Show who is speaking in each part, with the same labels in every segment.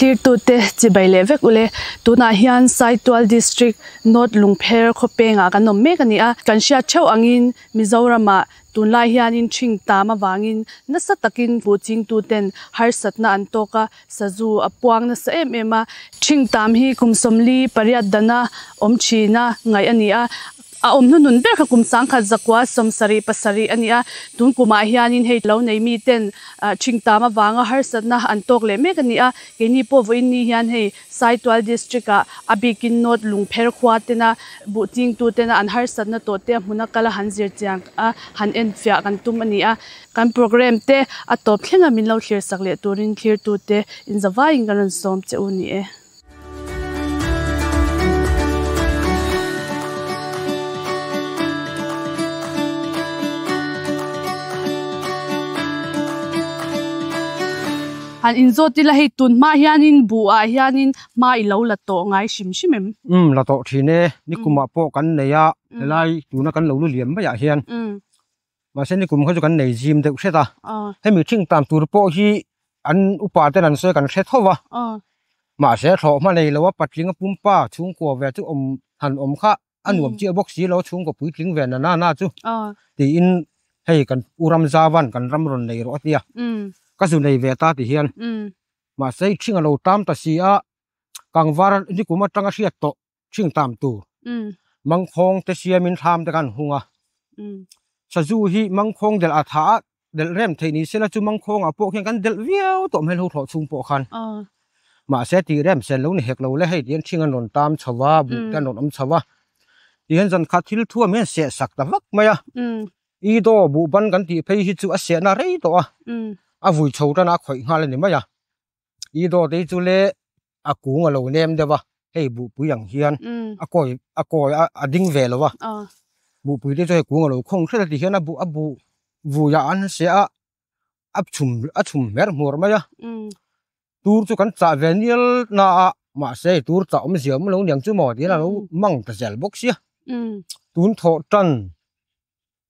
Speaker 1: Thlirtute chibai leh vek ule. Tunah hian Saitual District North Lungpher khawpengah kan awm mek a ni a. Kan hriat theuh angin Mizoramah tunlai hianin ṭhing tam avangin nasa takin buhchingtuten harsatna an tawk a, sazu a puang nasa em em a. Ṭhing tam hi kum 48 dana awm ṭhina ngaih a ni a. A awm hnuhnun ber kha kum 1977 a ni a, tun kumah hianin hei lo nei miten ṭhing tam avanga harsatna an tawk leh mek a ni a, keini pawh vawiin ni hian hei Saitual District ah a bikin North Lungpher khua tena buh chingtu tena an harsatna tawh te a hmuna kala han zir chiang a, han enfiah kan tum a ni a. Kan programme te a tawp thlenga min lo thlir sak leh turin thlirtute inzavaiin kan rawn sawm che u ni e. Han inzawt ila hei tun hma hianin buh ah hianin hma i lo la tawh ngai hrim hrim em?
Speaker 2: Umm la tawh thin e, nikumah pawh kan nei a, helai tuna kan lo lu liam maiah hian mahse nikum kha chu kan nei zim deuh hret a, hemi thing tan tur pawh hi an upa ten an sawi kan hre tho va, mahse thlawh hma nei lo a patling a pumpa chhungkua ve chu awm han awm kha a nuam chiah bawk si lo chhungkaw puitling ve na na na chu tiin hei kan u ram zauvan kan ram rawn nei rawh a tia ka zu nei ve ta ti hian mahse i thing a lo tam ta si a kangvar nikum atanga hriat tawh thing tam tur mangkhawng te siamin thlam te khan hung a sazu hi mangkhawng delh a tha a delh rem theih ni sela chu mangkhawng ah pawh khian kan delh viau tawh hmel ho thlawh chhung pawh khan mahse tih rem sen lo ni hek lo le hei tihian thing an rawn tam chho va buh te an rawn awm chho va tihian zan khat thil thuam hian seh sak ta vak mai a i daw buh ban kan tih phei hi chu a sehna rei tawh a a vui chho tan a khawih nghal a ni mai a. I dawt hi chu le a kung a lo nem deuh a, hei buhpui ang hian a kawi a kawi a a ding ve lo a, buhpui te chu hei kung a lo khawng hret a ti hian a buh a buh vui ah an se a, a chhum a chhum hmer hmur mai a, tur chu kan chah ve nial na a mahse hei tur chah awmzia awm lo niang chu maw tiin a lo mang ta zel bawk sia, tun thawh tan.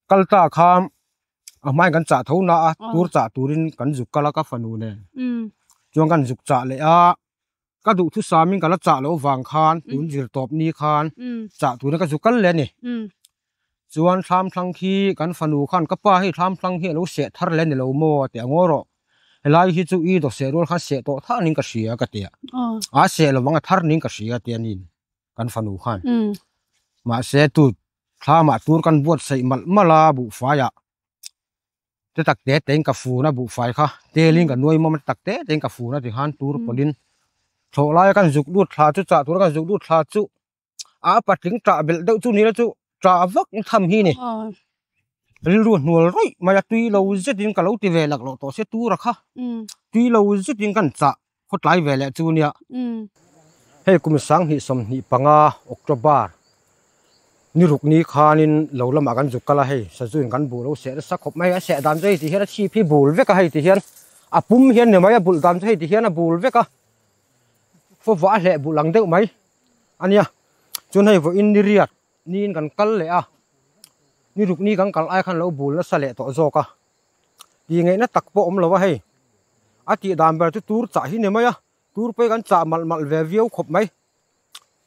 Speaker 2: Kal ta kha a hmain kan chah tho na a tur chah turin kan zuk kal a ka fanu nen chuan kan zuk chah leh a ka duhthusam in ka la chah loh vang khan tun zir tawp ni khan chah turin ka zuk kal leh a ni chuan thlam thlang khi kan fanu khan ka pa hei thlam thlang hi a lo seh thar leh a ni lo maw a ti a ngaw rawh helai hi chu i dawseh rual khan seh tawh thar niin ka hria ka ti a a seh lovang a thar niin ka hria a ti a ni kan fanu khan mahse tu thlamah tur kan buatsaih malh malh a buhfaiah te tak te te in ka fun a buhfai kha telin ka nuai mawm a tak te te in ka fun a tikhan tur pawlhin thlawh laia kan zuk lut thla chu chah tura kan zuk lut thla chu a patling tah belh deuh chu ni la chu tah vak tham hi ni rilru hnual rawih mai a tui lo zetin ka lo ti ve lak loh tawh se tura kha tui lo zetin kan chah Khawtlai ve leh chu nia. Hei kum 2025 October ni ruk ni khanin lo lamah kan zuk kal a hei sazuin kan bul lo seh nasa khawp mai a seh dan chu hei ti hian a chhip hi bul vek a hei ti hian a pum hian ni mai a bulh dan chu hei ti hian a bul vek a fawvah a hleh bulh ang deuh mai a nia chuan hei vawiin ni riat niin kan kal leh a ni ruk ni kan kal ai khan lo bul nasa leh tawh zawk a. Tih ngaihna tak pawh awm lo a hei. A tih dan ber chu tur chah hi ni mai a, tur pawh hi kan chah malh malh ve viau khawp mai.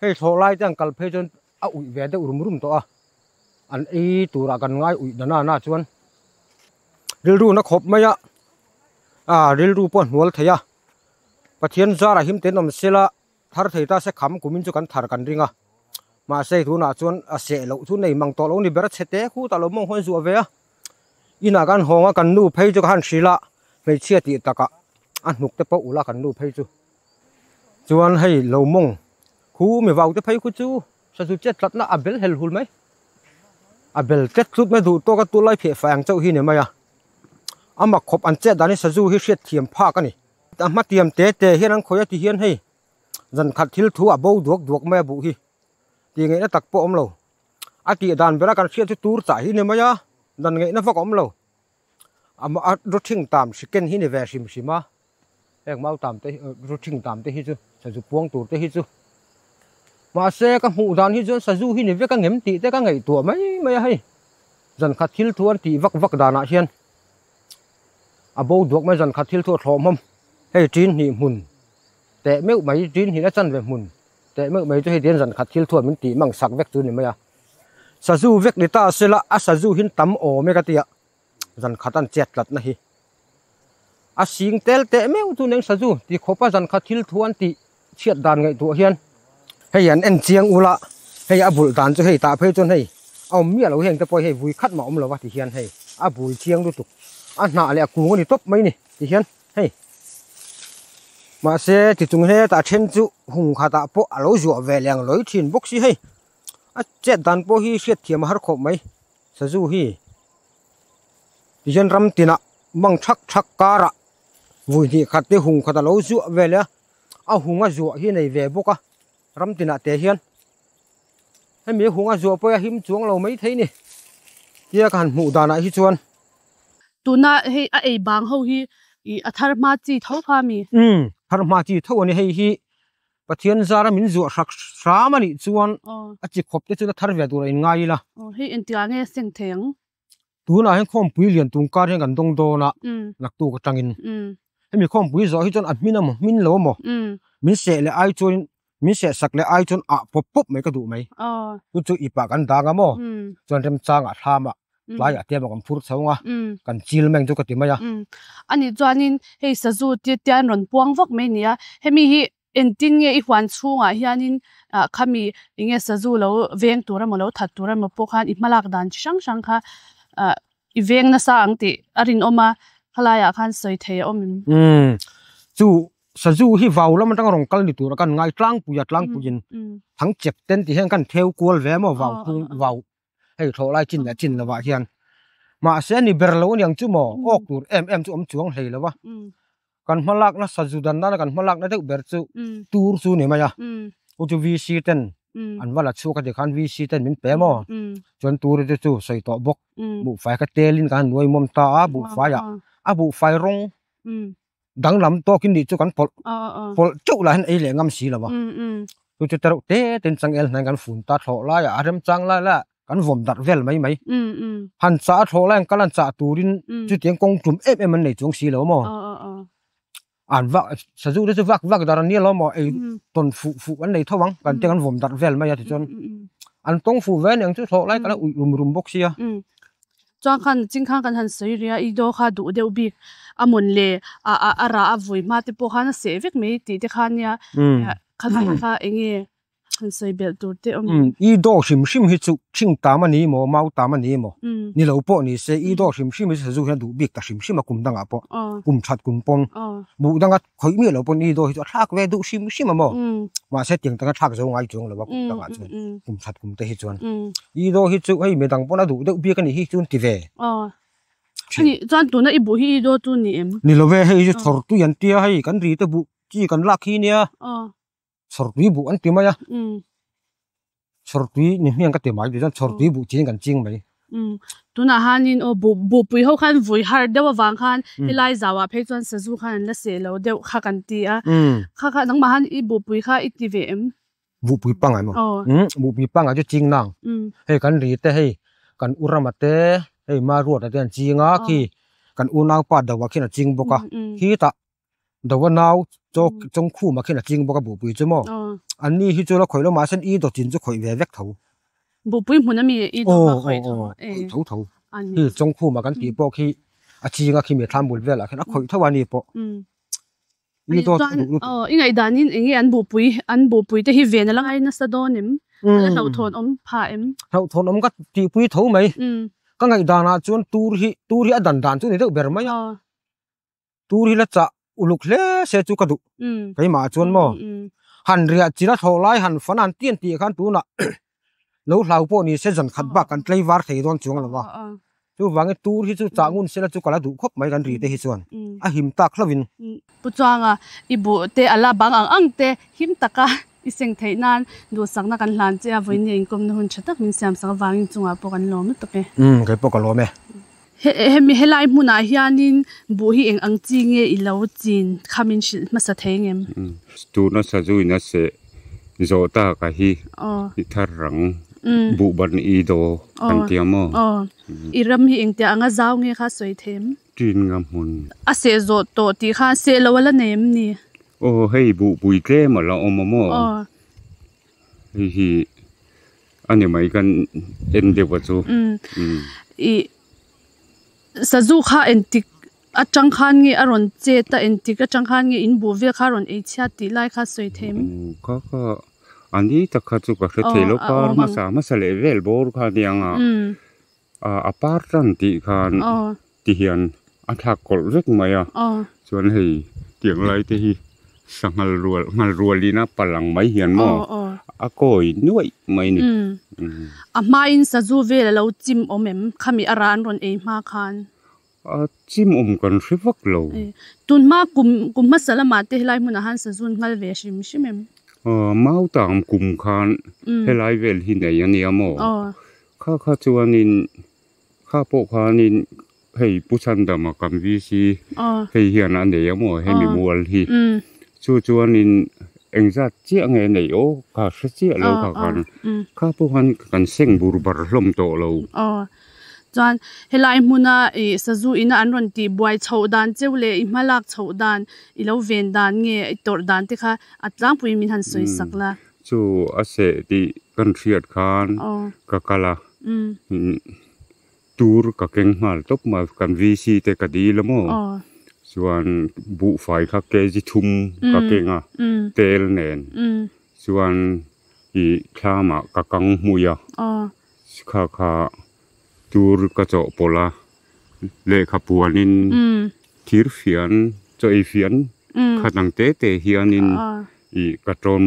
Speaker 2: Hei thlawh lai te an kal phei chuan a uih ve deuh rum rum tawh a, an ei turah kan ngai uih na na chuan rilru na khawp mai a, ah rilru pawh a hnual thei a. Pathian zarah him ten awm sela thar thei ta se kham kumin chu kan thar kan ring a, mahse tunah chuan a seh loh chu nei mang tawh lo ni ber a chhe te khutah lo mawng huan zuah ve a. Inah kan hawng a kan nu phei chu ka han hrilh a, hmeichhia tih takah a hnuk te pawh ulh a kan nu phei chu. Chuan hei lo mawng khu mi vau te phei khu chu sazu chet tlatna a bel hel hul mai. A bel tlet tlut mai duh tawk a tu lai pheh fai ang chauh hi ni mai a. A mak khawp an chet dan hi sazu hi hriat thiam phak a ni. A hma tiam te te hian an khawih a ti hian hei zan khat thil thu a bo duak duak mai a buh hi tih ngaihna tak pawh a awm lo. A tih dan bera kan hriat chu tur chah hi ni mai a, dan ngaihna vak a awm lo. A ru thing tam hri ken hi ni ve hrim hrim a, heng mau tam te hi ru thing tam te hi chu sazu puang tur te hi chu. Mahse ka hmuh dan hi chuan sazu hi ni vek a ngem tih te ka ngaihtuah mai mai a hei. Zan khat thil thu an tih vak vak danah hian a bo duak mai zan khat thil thu a thlawh hmawm. Hei tin hnih hmun. Teh meuh mai tin hnih na chanve hmun teh meuh mai chu hei tihian zan khat thil thuan min tih mang sak vek chu ni mai a. Sazu vek ni ta sela a sazu hin tam awm e ka tia zan khat an chet tlat na hi. A sing tel teh meuh chu neng sazu ti khawp a zan khat thil thuan tih chhiat dan ngaihtuah hian hei an en chiang ula hei a bulh dan chu hei tah phei chuan hei a awm miah lo heng te pawh hi hei vui khat mah awm lo a ti hian hei a bul chiang lutuk a hnah leh a kung a ni tawp mai ni ti hian hei mahse ti chung hetah then chu hung khatah pawh a lo zuah ve leh ang lawi thin bawk si hei a chet dan pawh hi hriat thiam a har khawp mai sazu hi tihian ram tinah mang thak thak karah vui hnih khat te hung khat a lo zuah ve leh a. A hung a zuah hi nei ve bawk a, ram tinah te hian hemi a hung a zuah pawh hi a him chuang lo maithei ni tia ka han hmuh danah hi chuan.
Speaker 1: Tuna hei a ei bang ho hi ih a thar hma chi tho kha mi?
Speaker 2: Umm thar hma chi tho a ni, hei hi Pathian zara min zuah hrak hram a nih chuan a chi khawp te chu la thar ve tur a inngai ila.
Speaker 1: Aw hei engtikah nge a seng thei ang?
Speaker 2: Tunah hian khawmpui lian tung kar hian kan dawng dawn a, naktuk atangin. Hemi khawmpui zawh hi chuan a hmin emaw hmin lo emaw min seh leh ai chuan min seh sak leh ai chuan ah pawp pawp mai ka duh mai. Chu chu ipah kan dang a maw chuan remchangah thlamah tlaiah te emaw kan phur chho ang a, kan chil meng chu ka ti mai a.
Speaker 1: Ani chuanin hei sazu te tian rawn puang vak mai nia, hemi hi Engtin nge i huan chhungah hianin khami enge sazu lo veng tur emaw lo that tur emaw pawh khan i hmalak dan chi hrang hrang kha i veng nasa ang tih a rinawm a, khalaiah khan sawi thei a awm em?
Speaker 2: Umm, chu sazu hi vau lam atanga rawn kal ni tura kan ngai tlangpui a, tlangpuiin thang chep ten tih hian kan theu kual ve emaw vau phung vau hei thlawh lai chin leh chin lovah hian mahse a ni ber lo aniang chu maw awk tur em em chu awm chuang hlei lo va kan hma lakna sazu dan nana kan hma lakna deuh ber chu tur chu ni mai a chu chu VC ten an va la chhuak a ti khan VC ten min pe maw chuan tur te chu sawi tawh bawk buhfai kha telin kan nuai mawm ta a buhfai ah a buhfai rawng danglam tawkin nih chu kan pawlh pawlh teuh lah hian ei leh ngam si lo va chu chu tereuh te ten changel hnai kan fun ta thlawh laiah a remchang lai laiah kan vawm darh vel mai mai han chah a thlawh lai an kal an chah turin chutiang kawng tum em em an nei chuang si lo maw an vak sazu te chu vak vak dar an nia lo maw ei tawn fuh fuh an nei tho ang kan tiang an vawm darh vel mai a tichuan an tawng fuh ve aniang chu thlawh lai kan la uih rum rum bawk sia.
Speaker 1: Chuan khan ching khan kan han sawi rih a, i daw kha duh deuh bik a mawn le a a a rah a vui hma te pawh khan a seh vek mai tih te kha nia khalai kha eng nge han sawi belh tur te awm.
Speaker 2: I daw hrim hrim hi chu thing tam a ni maw mau tam a ni maw ni lo pawh ni se i daw hrim hrim hi chu sazu hian a duh bik ta hrim hrim a kum dangah pawh kum that kum pawn buh danga khawih miah lo pawn i daw hi chu a thlak ve duh hrim hrim a maw mahse tiang tanga thlak zo ngai chuang lo a kum dangah chuan kum that kum te hi chuan i daw hi chu hei midang pawn a duh deuh bik a nih hi chuan ti ve
Speaker 1: thin. Chuan tuna i buh hi i daw tu ni em?
Speaker 2: Ni lo ve hei hi chu chhawr tui an tia hei kan ri te buh chi kan lak hi nia chhawr tui buh an ti mai a chhawr tui ni hmiang ka ti mai ti chuan chhawr tui buh chin kan ching mai.
Speaker 1: Tunah hanin aw buh buhpui ho khan vui har deuh avang khan helai zauah phei chuan sazu khan an la seh lo deuh kha kan ti a kha kha nangmah han i buhpui kha i ti ve em?
Speaker 2: Buhpui pangai maw? Buhpui pangai chu ching nang hei kan ri te hei kan u rama te hei Maruata te an ching a khi kan unaupa Doa khian a ching bawk a khitah Doa nau chaw chawngkhuma khian a ching bawk a buhpui chu maw an ni hi chu la khawih lo mahse i dawtin chu khawih ve vek tho.
Speaker 1: Buhpui hmun ami i dawt kha khawih tho
Speaker 2: e. Khawih tho tho. Hi chawngkhuma kan tih pawh khi a ching a khi mi thlam bul velah khian a khawih tho a ni pawh.
Speaker 1: I dawt a duh lutuk. I ngaihdanin eng nge an buhpui an buhpui te hi ven a la ngai nasa dawn em? A la hlauhthawn awm phah em?
Speaker 2: Hlauhthawn awm ka tihpui tho mai. Ka ngaihdanah chuan tur hi tur hi a dan dan chu ni deuh ber mai a. Tur hi la chah uluk hle se chu ka duh. Keimah chuan maw han riah chin a thlawh lai han fan an ti an tih khan tunah lo hlau pawh ni se zan khat bak kan tlei var thei dawn chuang lo va. Chuvangin tur hi chu chah ngun sela chu ka la duh khawp mai kan ri te hi chuan a him tak hlauhin.
Speaker 1: Pu Chuanga i buh te a la bang ang ang te him taka i seng theih nan duhsakna kan hlan che a vawiin nia inkawmna hun tha tak min siamsak avangin chungah pawh kan lawm lutuk e.
Speaker 2: Umm kei pawh ka lawm e.
Speaker 1: Hemi helai hmunah hianin buh hi eng ang chi nge i lo chin kha min hrilh hmasa thei ngem?
Speaker 3: Tuna sazuin a seh zawh tak a hi i thar rang buh ban i daw kan tia maw?
Speaker 1: I ram hi engtiah anga zau nge kha sawi thei em?
Speaker 3: Ṭin nga hmun.
Speaker 1: A seh zawh tawh tih kha seh lo a la nei em ni?
Speaker 3: Aw hei buhpui tlem a la awm a maw? Hei hi a ni mai kan en deuh a chu.
Speaker 1: Ih sazu kha entik atang khan nge a rawn chet a entik atang khan nge in buh vel kha a rawn ei chhiat tih lai kha sawi thei em?
Speaker 3: Kha kha a ni tak kha chu ka hre thei lo kar hmasa hmasa leh vel bawr kha aniang a. A par tan tih khan ti hian a thlak kawlh vek mai a, chuan hei tiang lai te hi sanghal rual nghal rual ina pal ang mai hian maw a kawi nuaih mai a ni.
Speaker 1: A hmain sazu vel a lo chim awm em? Khami a ran rawn ei hma khan.
Speaker 3: A chim awm kan hre vak lo.
Speaker 1: Tun hma kum kum hmasa lamah te helai hmunah han sazu an nghal ve hrim hrim em?
Speaker 3: Mautang kum khan helai vel hi nei a nia maw? Kha kha chuanin kha pawh khanin hei Pu Chhandama kan VC hei hian a nei a maw hemi mual hi chu chuanin engzat chiah nge neih aw kha hre chiah lo kha khan kha pawh khan kan seng bur bar hlawm tawh lo.
Speaker 1: Chuan helai hmuna ih sazu ina an rawn tih buai chhoh dan cheu leh i hma lak chhoh dan i lo ven dan nge i tawrh dan te kha a tlangpui min han sawi sak la.
Speaker 3: Chu a seh tih kan hriat khan ka kal a, tur ka keng nghal tawp mai, kan VC te ka dil a maw, chuan buhfai kha kg thum ka keng a, tel nen, chuan ih thlamah ka kang hmui a, kha kha tur ka chawhpawlh a, lehkha puanin thir fian chaw ei fian khat ang te te hianin ih ka tawn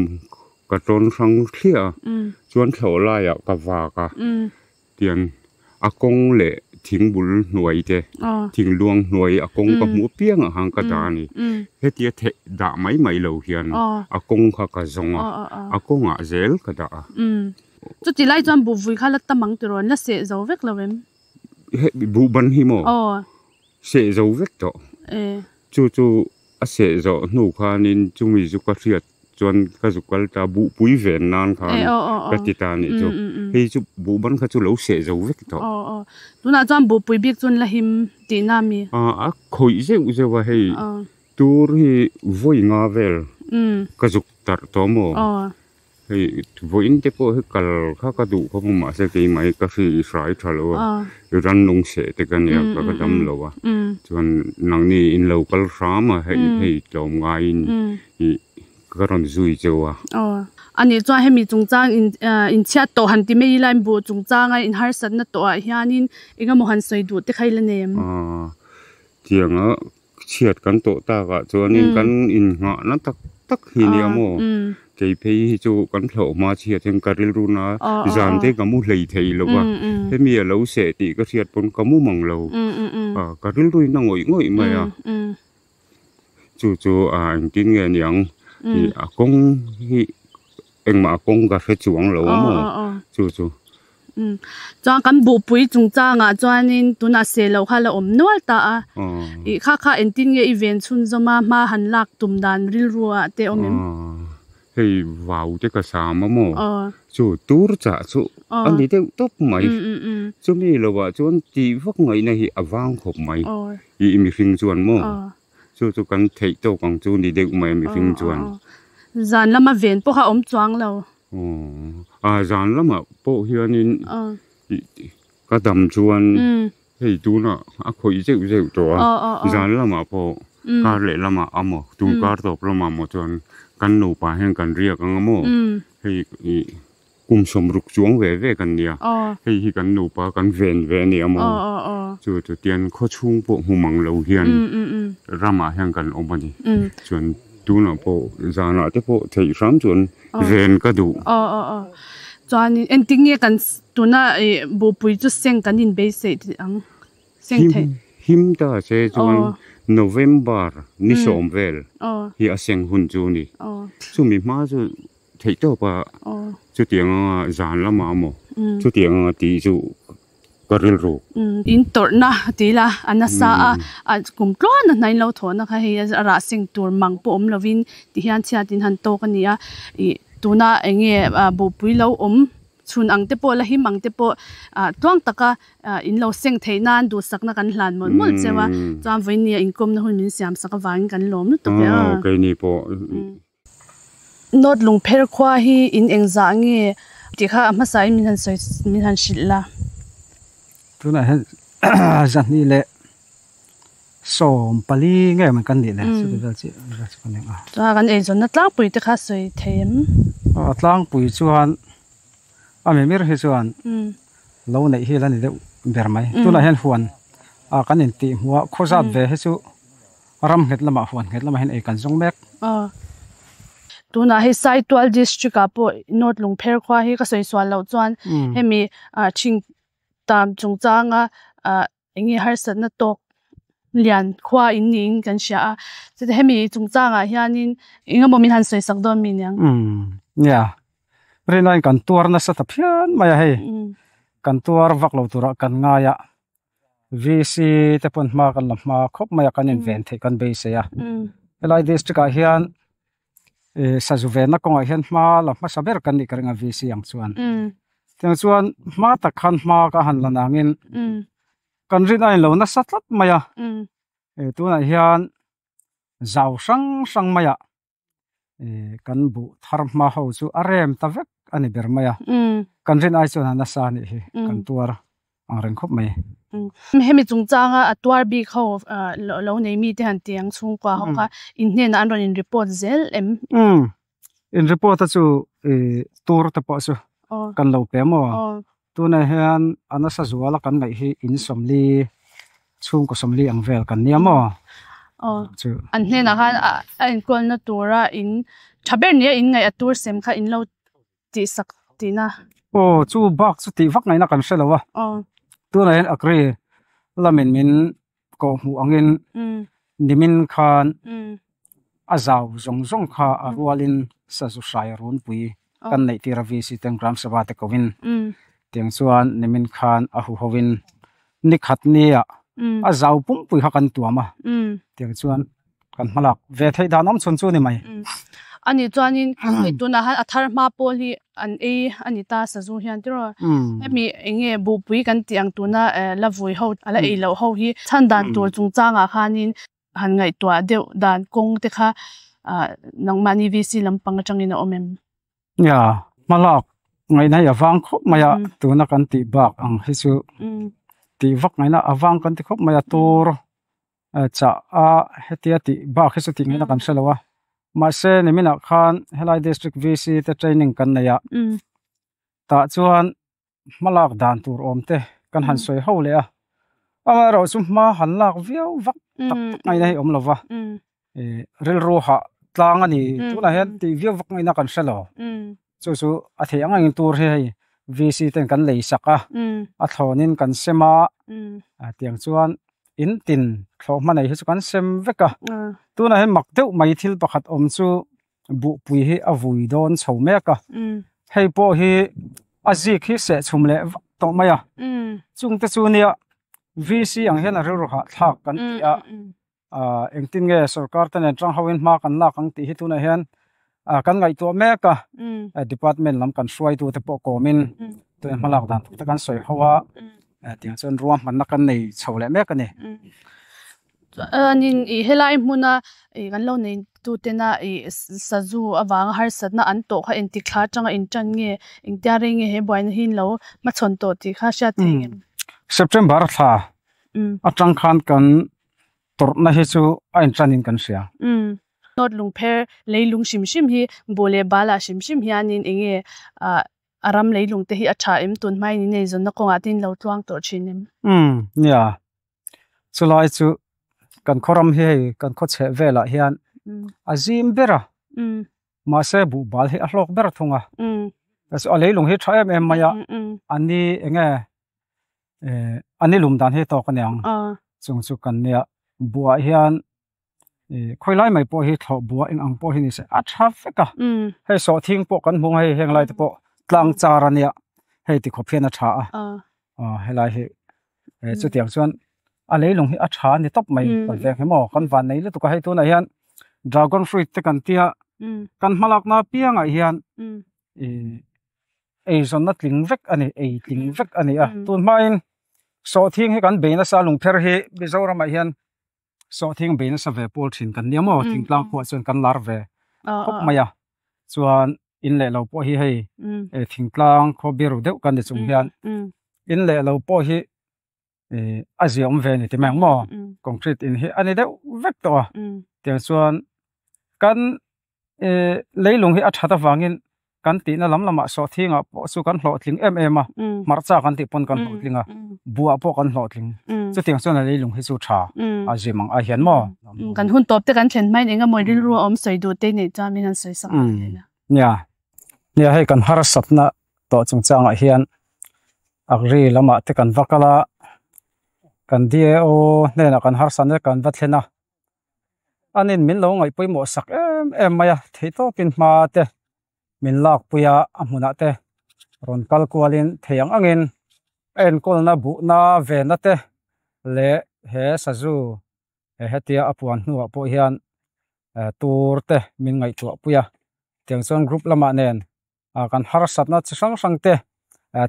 Speaker 3: ka tawn hrang thliah a chuan thlawh laiah ka vak a tiang a kawng leh thing bul hnuai te thing luang hnuai a kawng ka hmuh apiang ah khan ka dah a ni hetia theh dah mai mai lo hian a kawng kha ka zawng a a kawngah zel ka dah a.
Speaker 1: Chuti lai chuan buhvui kha la tam ang tiraw la seh zo vek lo em?
Speaker 3: He buh ban hi maw?
Speaker 1: Aw.
Speaker 3: Seh zo vek tawh.
Speaker 1: E.
Speaker 3: Chu chu a seh zawh hnu khanin chumi zu ka hriat chuan ka zu kal ta buhpui ven nan khan ka ti ta anih chu. Hei chu buh ban kha chu lo seh zo vek tawh.
Speaker 1: Aw aw. Tunah chuan buhpui bik chuan la him tihna mi?
Speaker 3: A khawih zeuh zeuh a hei. Tur hi vawi nga vel ka zuk tarh tawh maw? Hei vawiin te pawh hi kal kha ka duh khawp a mahse keimah hi ka hri i hrai tha lo a rannung seh te ka nia ka ka dam lo a chuan nangni in lo kal hram a hei hei tlawm ngaiin ih ka rawn zui cheu a.
Speaker 1: Aw anih chuan hemi chungchang in inchhiat tawh han ti mai ila in buh chungchanga in harsatna tawh ah hianin engemaw han sawi duh te kha ila nei em?
Speaker 3: Aw tianga Chhiat kan tawh takah chuanin kan innghahna tak tak hi nia maw? Kei phei hi chu kan thlawh hma chhiat hian ka rilru na zan te ka mu hlei thei lo va, hemi a lo seh tih ka hriat pawn ka mu mang lo, ka rilru in a ngawih ngawih mai a, chu chu a engtin nge niang a kawng hi engmah a kawng ka hre chuang lo a maw chu chu.
Speaker 1: Chuan kan buhpui chungchangah chuanin tunah seh loh kha la awm nual ta a, ih kha kha engtin nge i ven chhunzawm a hma han lak tum dan rilru ah te awm em?
Speaker 3: Hei vau te ka sam a maw? Chu tur chah chu a ni deuh tawp mai, chumi lovah chuan tih vak ngaihna hi a vang khawp mai, ih mihring chuan maw? Chu chu kan theih tawk ang chu ni deuh mai a mihring chuan.
Speaker 1: Zan lama ven pawh kha awm chuang lo.
Speaker 3: A zan lamah pawh hianin ka dam chuan hei tunah a khawih zeuh zeuh tawh a, zan lamah pawh kar leh lamah a maw tun kar tawp lamah maw chuan kan nupa hian kan riak ang a maw hei ih kum sawmruk chuang ve ve kan nia hei hi kan nupa kan ven ve a nia maw chu chu tian khawchhung pawh hmu mang lo hian ramah hian kan awm a ni chuan. Tunah pawh zanah te pawh theih hram chuan ven ka duh.
Speaker 1: Aw aw aw. Chuanin engtin nge kan tuna ih buhpui chu seng kan inbeisei tih ang? Seng theih.
Speaker 3: Him ta che chuan November ni sawm vel hi a seng hun chu a ni. Chumi hma chu theih tawp a chutiang anga zan lamah emaw chutiang anga tih chu ka rilru.
Speaker 1: In tawrhna ti ila a nasa a, a kum tluan a hnain lo thawhna kha hei a rah seng tur mang pawh awm lovin ti hian chhiat in han tawk a ni a, ih tuna eng nge buhpui lo awm Chhun ang te pawh la him ang te pawh tluang taka in lo seng theih nan duhsakna kan hlan mawlh mawlh cheu a, chuan vawinia inkawmna hun min siam sak avangin kan lawm lutuk e a.
Speaker 3: Keini pawh.
Speaker 1: North Lungpher khua hi in engzah nge tih kha a hmasain min han sawi min han hrilh la.
Speaker 4: Tunah hian zahnih leh 14 nge man kan nih le chuti vel chiah vel chu kan eng a.
Speaker 1: Chuan kan eizawnna tlangpui te kha sawi thei em?
Speaker 4: A tlangpui chuan a mimir hi chuan lo neih hi la ni deuh ber mai. Tunah hian huan a kan intih hmuh a khaw zat ve hi chu ram nghet lamah huan nghet lamah hian ei kan zawng mek.
Speaker 1: Tunah hei Saitual district ah pawh North Lungpher khua hi ka sawi sual loh chuan hemi thing tam chungchanga Enge harsatna tawk lian khua in niin kan hria a, chutah hemi chungchangah hianin engemaw min han sawi sak dawn mi niang?
Speaker 4: Umm nia, rinaiin kan tuar nasa ta phian mai a hei, kan tuar vak lo turah kan ngai a, VC te pawn hma kan la hma khawp mai a, kan inven theih kan beisei a, helai district ah hian sazu venna kawngah hian hma la hmasa ber kan nih ka ring a VC ang chuan. Tiang chuan hma tak khan hma ka han la nangin kan rin a inlo nasa tlat mai a. Tunah hian zau hrang hrang maiah kan buh thar hma ho chu a rem ta vek a ni ber mai a. Kan rin ai chuan a nasa a nih hi kan tuar ang reng khawp mai.
Speaker 1: Hemi chungchanga a tuar bik ho lo nei mite han ti ang chhungkua ho kha in hnenah an rawn in report zel em?
Speaker 4: Umm in report a chu tur te pawh chu kan lo pe maw? Tunah hian a nasa zuala kan ngaih hi in 40 chhungkaw 40 ang vel kan nia maw?
Speaker 1: Chu. An hnenah khan a enkawlna tura in tha ber nia in ngaih a tur sem kha in lo tih sak tihna.
Speaker 4: Aw chu bak chu tih vak ngaihna kan hre lo a. Tunah hian Akri lamin min kawh hmuh angin nimin khan a zau zawng zawng kha a rualin sazu hrai runpui kan neih tir a VC ten Gram Sabha te kohin tiang chuan nimin khan a huhoin nikhat nia a zau pumpui kha kan tuam a tiang chuan kan hmalak ve theih dan awm chhun chu ni mai.
Speaker 1: Ani chuanin hei tunah han a thar hma pawl hi an ei a ni ta sazu hian tiraw hemi eng nge buhpui kan tih ang tuna la vui ho a la ei loh ho hi chhan dan tur chungchangah khanin han ngaihtuah deuh dan kawng te kha nangmahni VC lampang atangin a awm em?
Speaker 4: Nia, hmalak ngaihna hi a vang khawp mai a, tuna kan tih bak ang hi chu tih vak ngaihna a vang kan ti khawp mai a, tur chah a hetia tih bak hi chu tih ngaihna kan hre lo a, mahse niminah khan helai district VC te training kan nei a, tah chuan hmalak dan tur awm te kan han sawi ho leh a, amaherawh chu hma han lak viau vak tak tak ngaihna hi awm lo va, rilru hah tlang a ni tunah hian tih viau vak ngaihna kan hre lo, chu chu a theih ang angin tur hi hei VC ten kan lei sak a, a thlawnin kan sem a, tiang chuan in tin thlawh hma nei hi chu kan sem vek a, tunah hian mak deuh mai thil pakhat awm chu buhpui hi a vui dawn chho mek a, hei pawh hi a zik hi seh chhum leh vak tawh mai a, chungte chu nia VC ang hian a rilru hahthlak kan ti a, engtin nge sorkar te nen tang hoin hma kan lak ang tih hi tunah hian kan ngaihtuah mek a, department lam kan hruaitu te pawh kawmin tuna hma lak dan tur te kan sawi ho a, tiang chuan ruahmanna kan nei chho leh mek a ni.
Speaker 1: Chuanin ih helai hmuna ih kan lo nei tu tena ih sazu avanga harsatna an tawh kha engtik thla atanga intan nge engtia rei nge he buaina hi lo hmachhawn tawh tih kha hriat theih ngem.
Speaker 4: September thla atang khan kan tawrhna hi chu a intanin kan hria.
Speaker 1: North Lungpher leilung hrim hrim hi buh leh bal ah hrim hrim hianin enge ah A ram leilung te hi a tha em tun hmain in eizawnna kawngah te in lo tluang tawh thin em?
Speaker 4: Umm nia, chulai chu kan khaw ram hi hei kan khaw chheh velah hian a zim ber a, mahse buhbal hi a hlawk ber thung a, a leilung hi tha em em mai a, a ni eng nge a ni lum dan hi tawk a niang, chung chu kan nia buhah hian khawi lai mai pawh hi thlawh bua eng ang pawh hi ni se a tha vek a hei sawhthing pawh kan hmu hei heng lai te pawh tlang char a nia hei ti khawp hian a tha a helai hi chutiang chuan a leilung hi a tha a ni tawp mai kan veng hi maw kan van nei lutuk a hei tunah hian dragon fruit te kan tia kan hmalakna apiangah hian. Eizawnna tling vek a ni, ei tling vek a ni a. Tun hmain sawhthing hi kan bei nasa lungpher hi Mizoramah hian sawhthing bei nasa ve pawl thin kan nia maw thingtlang khuah chuan kan lar ve khawp mai a. Chuan in leh lo pawh hi hei thingtlang khaw biru deuh kan ni chung hian in leh lo pawh hi a ziah awm ve a ni ti mai ang maw concrete in hi a ni deuh vek tawh a tiang chuan kan leilung hi a that avangin kan tihna lam lamah sawhthingah pawh chu kan hlawhtling em em a hmarcha kan tih pawn kan hlawhtling a buah pawh kan hlawhtling chutiang chuan a leilung hi chu tha a zim ang ai hian maw
Speaker 1: kan hun tawp te kan thlen hmain eng emaw rilru a awm sawi duh te nei chuan min han sawi sak
Speaker 4: nia nia hei kan harsatna tawh chungchangah hian agri lamah te kan va kal a kan DAO hnenah kan harsatna kan va thlen a anin min lo ngaih pawimawh sak em em mai a theihtawpin hma te min lakpui a a hmunah te rawn kal kualin thei ang angin a enkawlna buhna venna te leh he sazu he hetia a puan hnuah pawh hian tur te min ngaihtuah pui a tiang chuan group lamah nen kan harsatna chi hrang hrang te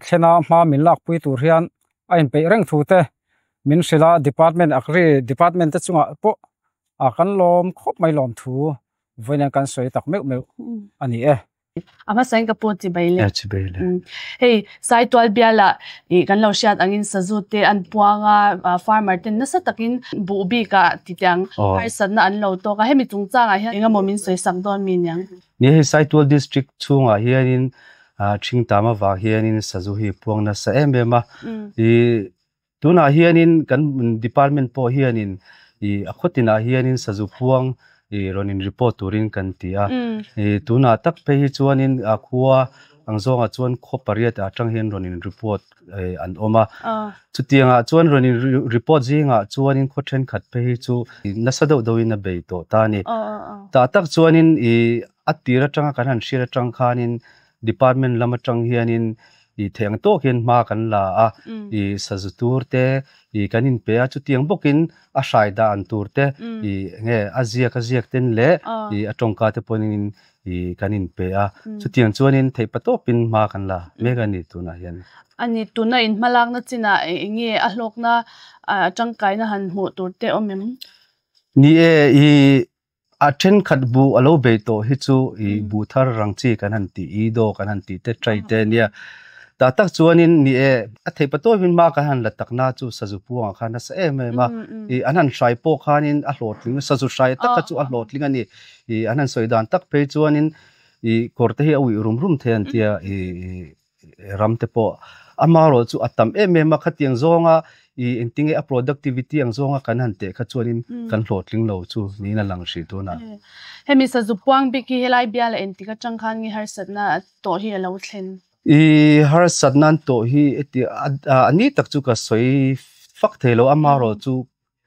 Speaker 4: thlena hma min lakpui tur hian a inpeih reng thu te min hrilh a department agri department te chungah pawh kan lawm khawp mai lawm thu vawiin kan sawi tak meuh meuh a ni e.
Speaker 1: A hmasain ka pawh chibai le. Chibai le. Hei Saitual biala i kan lo hriat angin sazu te an puang a farmer ten nasa takin buh bikah titiang harsatna an lo tawk a hemi chungchangah hian engemaw min sawi sak dawn mi niang.
Speaker 5: Ni hei Saitual district chhungah hianin Thingtam avang hianin sazu hi puang nasa em em a. I tunah hianin kan department pawh hianin i a khawtinah hianin sazu puang i rawn in report turin kan ti a. I tunah tak phei hi chuanin a khua ang zawngah chuan khaw pariat atang hian rawn in report an awm a. Chutiangah chuan rawn in report zingah chuanin khaw thenkhat phei hi chu nasa deuh deuhin a bei tawh ta a ni. Tah tak chuanin i a tir atanga kan han hriat atang khanin department lam atang hianin i theih ang tawk hian hma kan la a, i sazu tur te i kan inpe a, chutiang bawkin a hrai dan tur te i enge a ziak a ziak ten leh i a tawngka te pawhin i kan inpe a, chutiang chuanin theih patawpin hma kan la mek a ni tunah hian.
Speaker 1: A ni, tuna in hmalakna chinah enge a hlawkna tangkaina han hmuh tur te awm em?
Speaker 5: Ni e, i a thenkhat buh a lo bei tawh hi chu i buh thar rang chi kan han tih, i daw kan han tih te trai te ania. Tah tak chuanin ni e, a theih patawpin hma kan han la takna chu sazu puangah khan nasa em em a, i an han hrai pawh khanin a hlawhtling, sazu hrai tak kha chu a hlawhtling a ni. Ih an han sawi dan tak phei chuanin ih kawr te hi a uih rum rum thei an tia ih ram te pawh amaherawh chu a tam em em a khatiang zawnga ih engtinge a productivity ang zawnga kan han teh kha chuanin kan hlawhtling lo chu niin a lang hrih tun a.
Speaker 1: Hemi sazu puang bik hi helai biala engtik atang khan nge harsatna tawh hi a lo thlen?
Speaker 5: Ih harsatna an tawh hi heti a ni tak chu ka sawi fak thei lo amaherawh chu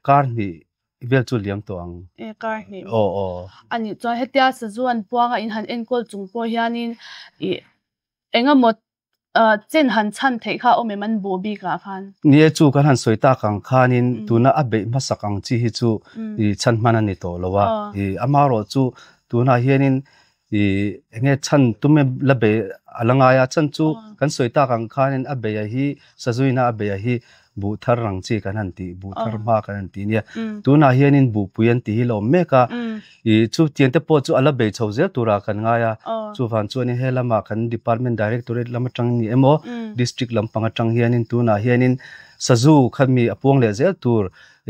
Speaker 5: kar hnih vel chu liam tawh ang.
Speaker 1: E kar hnih. Aw aw. Ani chuan hetia sazu an puanga in han enkawl chung pawh hianin ih engemaw chen han chhan theih kha a awm em an buh bikah khan?
Speaker 5: Ni e chu kan han sawi tak ang khanin tuna a beih hmasak ang chi hi chu ih chhan hman a ni tawh lo a. Ih amaherawh chu tunah hianin ih enge chhan tume la bei a la ngai a chhan chu kan sawi tak ang khanin a beia hi sazuina a beia hi buh thar rang chi kan han tih buh thar hma kan han tih nia tunah hianin buhpui an tih hi la awm mek a ih chu tiang te pawh chu a la bei chho zel turah kan ngai a chuvang chuanin he lamah kan department directorate lam atang ni emaw district lampang atang hianin tunah hianin sazu khami a puang leh zel tur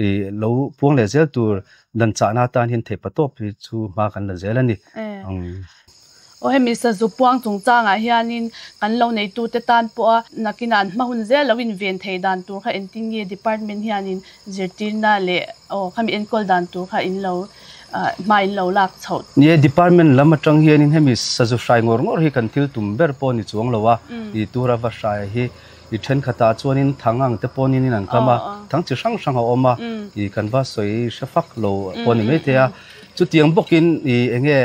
Speaker 5: ih lo puang leh zel tur Dan chahna atan hian theih patawp hi chu hma kan la zel a ni.
Speaker 1: Aw hemi sazu puang chungchangah hianin kan lo neitute tan pawha nakinah an hma hun zel lo inven thei dan tur kha engtin nge department hianin zirtirna leh aw khami enkawl dan tur kha in lo hma in lo lak chhoh.
Speaker 5: Ni e, department lam atang hianin hemi sazu hrai ngawr ngawr hi kan thil tum ber pawh ni chuang lo a, ih tura va hrai hi I thenkhatah chuanin thang ang te pawhin in an kam a, thang chi hrang hrang a awm a, i kan va sawi hre fak lo pawh a ni maithei a. Chutiang bawkin i enge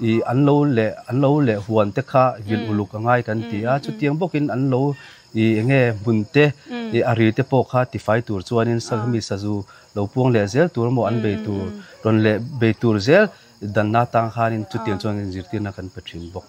Speaker 5: i an lo leh an lo leh huan te kha vil uluk a ngai kan ti a, chutiang bawkin an lo i enge hmun te i a ri te pawh kha tifai tur chuanin mi sazu lo puang leh zel tur emaw an bei tur rawn leh bei tur zel danna atang khanin chutiang chuan inzirtirna kan pe thin bawk.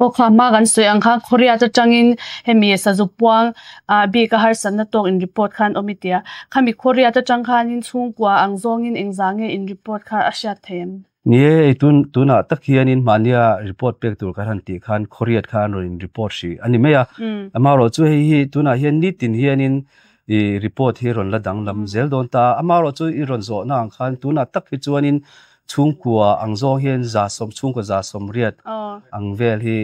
Speaker 1: Aw kha hma kan sawi ang kha Korea te tangin hemi sazu puang ah bik a harsatna tawk in report khan awm i tia. Khami Korea te tang khanin chhungkua ang zawngin engzah nge in report kha a hriat thei em?
Speaker 5: Ni e, tun tunah tak hianin mahnia report pek tur kan han tih khan Korea kha an rawn in report hrih a ni mai a. Amaherawhchu hei hi tunah hian nitin hianin i report hi rawn la danglam zel dawn ta a. Amaherawhchu i rawn zawhna ang khan tunah tak hi chuanin chhungkua ang zawng hian zasawm chhungkua zasawmriat ang vel hi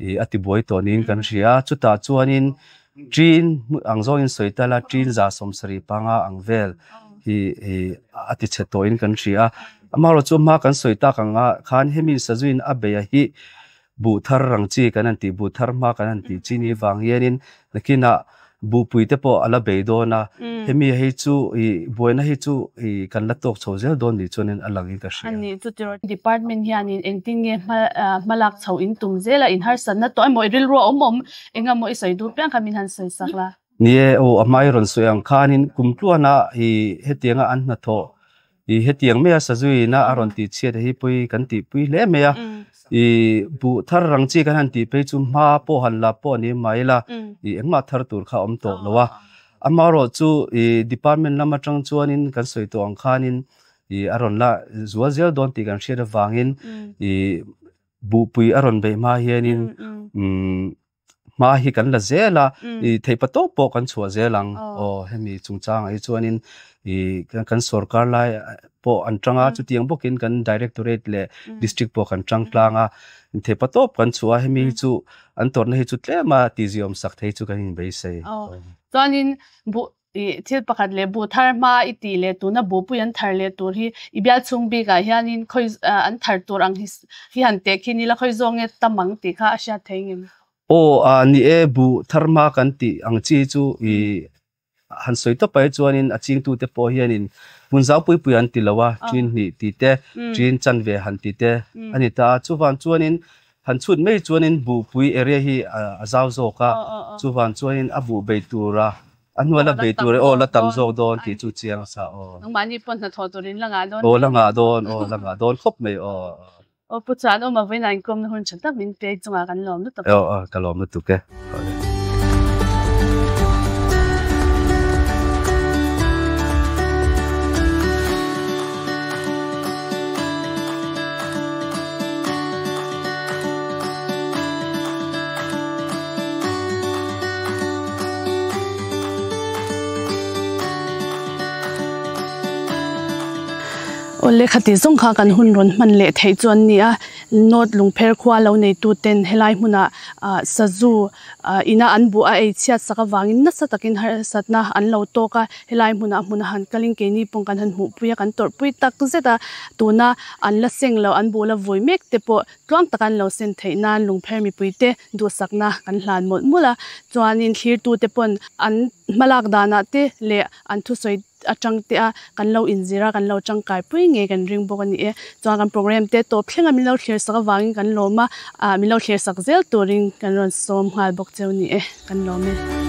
Speaker 5: ih a tibuai tawh niin kan hria a. Chutah chuanin ṭin ang zawngin sawi ta la ṭin zasawmsarih panga ang vel hi ih a tichhe tawhin kan hria a. Amaherawhchu hma kan sawi tak ang ah khan hemi sazuin a beih a hi buh thar rang chi kan han tih buh thar hma kan han tih chi ni vang hianin nakinah buhpui te pawh a la bei dawn a, hemi hei chu ih buaina hi chu ih kan la tawk chho zel dawn nih chuanin a langin ka hria.
Speaker 1: A nih chu tiraw department hianin engtin nge hma hma lak chho in tum zel a, in harsatna tawh emaw i rilru a awm awm eng emaw i sawi duh piang kha min han sawi sak la.
Speaker 5: Ni e, aw a hmai rawn sawi ang khanin kum tluana ih hetianga an hnathawh I hetiang mai a sazuina a rawn tih chhiat hi pui kan tih pui hle mai a. I buh thar rang chi kan han tih phei chu hma pawh han la pawh ni mai la i engmah thar tur kha a awm tawh lo a. Amaherawh chu i department lam atang chuanin kan sawi tawh ang khanin i a rawn la zual zel dawn tih kan hriat avangin i buhpui a rawn beih hma hianin umm hma hi kan la zel a i theih pa tawp pawh kan chhuah zel ang aw hemi chungchangah hi chuanin i kan sorkar lai pawh an tang a chutiang bawkin kan directorate leh district pawh kan tang tlang a theih pa tawp kan chhuah a hemi hi chu an tawrhna hi chu tlem a tihziawm sak thei chu kan inbeisei.
Speaker 1: Chuanin buh Ih thil pakhat leh buh thar hma i tih leh tuna buhpui an thar leh tur hi i bial chhung bikah hianin khawi an thar tur ang hi hi han teh khi nila khawi zawng nge tam ang tih kha a hriat thei ngem?
Speaker 5: Aw a ni e, buh thar hma kan tih ang chi chu ih han sawi tawp ai chuanin a chingtute pawh hianin hmun zau pui pui an ti lo a, ṭin hnih tih te, ṭin chanve han tih te a ni ta a, chuvan chuanin han chhut mai chuanin buhpui area hi a zau zawk a, chuvan chuanin a buh bei tura A hnuai la bei tur e aw la tam zawk dawn tih chu chiang sa aw.
Speaker 1: Nangmahni pawh hnathawh turin la ngah dawn.
Speaker 5: Aw la ngah dawn aw la ngah dawn khawp mai aw.
Speaker 1: Aw Pu chuan aw Mavina inkawmna hun tha tak min pek chungah kan lawm lutuk.
Speaker 5: Aw aw ka lawm lutuk e.
Speaker 1: Awle khati zawng kha kan hun rawn hman leh theih chu an ni a, North Lungpher khua lo neitu ten helai hmunah ah sazu ah ina an buh a ei chhiat sak avangin nasa takin harsatna an lo tawk a, helai hmunah hmun a han kalin keini pawh kan han hmuhpui a kan tawrhpui tak zet a, tuna an la seng loh an buh la vui mek te pawh Tluang taka an lo sen theih nan lungpher mipuite duhsakna kan hlan mawlh mawlh a, chuanin thlirtute pawn an hmalak danah te leh an thusawi atang te a kan lo inzir a, kan lo tangkai pui ngei kan ring bawk a ni e. Chuan kan program te tawp thlenga min lo thlir sak avangin kan lawm a, ah min lo thlir sak zel turin kan rawn sawm nghal bawk cheu ni e, kan lawm e.